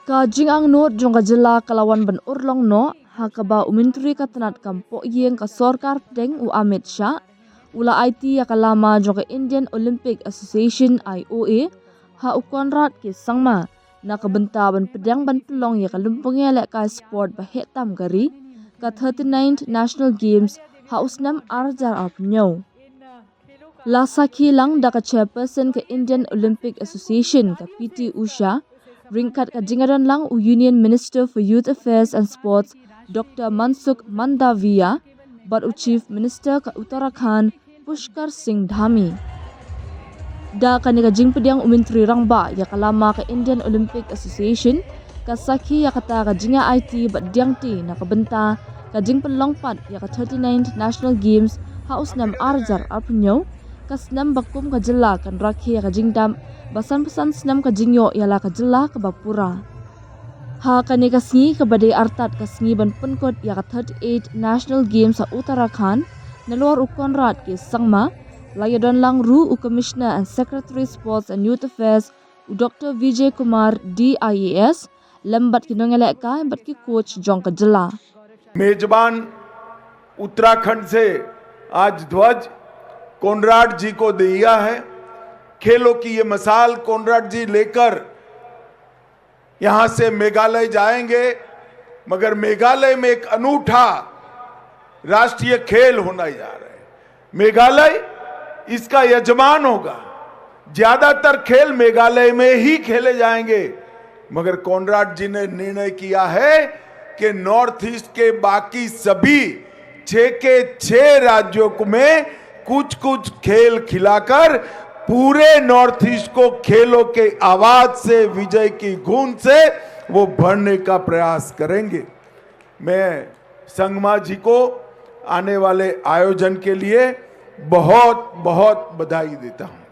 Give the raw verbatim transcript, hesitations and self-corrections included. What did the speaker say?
Ka jingangnud jong ka jylla ka la wan ban urlong noh, ha kaba u Myntri ka tnad kam pohïing ka sorkar pdeng u Amit Shah u la aiti ïa ka lama jong ka Indian Olympic Association, I O A, ha u Conrad K Sangma, na ka bynta ban pdiang ban pynlong ïa ka lympung ïalehkai sport ba heh tam ka ri, ka thirty-ninth National Games ha u snem ar hajar arphew hynñiew. La sakhi lang da ka chairperson ka Indian Olympic Association, ka P T Usha, ryngkat ka jingïadon lang u Union Minister for Youth Affairs and Sports, Doctor Mansukh Mandaviya, bad u Chief Minister ka Uttarakhand, Pushkar Singh Dhami. Da kane ka jingpdiang u Myntri Rangbah ïa ka lama ka Indian Olympic Association, ka sakhi ïa kata ka jingïa aiti bad diangti na ka bynta ka jingpynlong pat ïa ka thirty-ninth National Games ha u snem ar hajar arphew hynñiew, ka snem ba kum ka jylla kan rakhe ïa ka jingdap ba sanphew san snem ka jingïoh ïa la ka jylla kaba pura. Ha kane ka sngi kaba dei artat ka sngi ban pynkut ïa ka thirty-eighth National Games ha Uttarakhand, nalor u Conrad K Sangma, la ïadon lang ruh u Commissioner and Secretary Sports and Youth Affairs, u Doctor Vijay Kumar D I A S, lem bad ki nongïalehkai bad ki coach jong ka jylla. मेजबान उत्तराखंड से आज ध्वज कोनराड जी को दिया है। खेलों की ये मसाल कोनराड जी लेकर यहाँ से मेघालय जाएंगे, मगर मेघालय में एक अनूठा राष्ट्रीय खेल होना जा रहा है। मेघालय इसका यजमान होगा। ज्यादातर खेल मेघालय में ही खेले जाएंगे, मगर कोनराड जी ने निर्णय किया है कि नॉर्थ ईस्ट के बाकी सभी छह के छह राज्यों में कुछ कुछ खेल खिलाकर पूरे नॉर्थ ईस्ट को खेलों के आवाज से, विजय की गूंज से वो भरने का प्रयास करेंगे। मैं संगमा जी को आने वाले आयोजन के लिए बहुत बहुत बधाई देता हूं।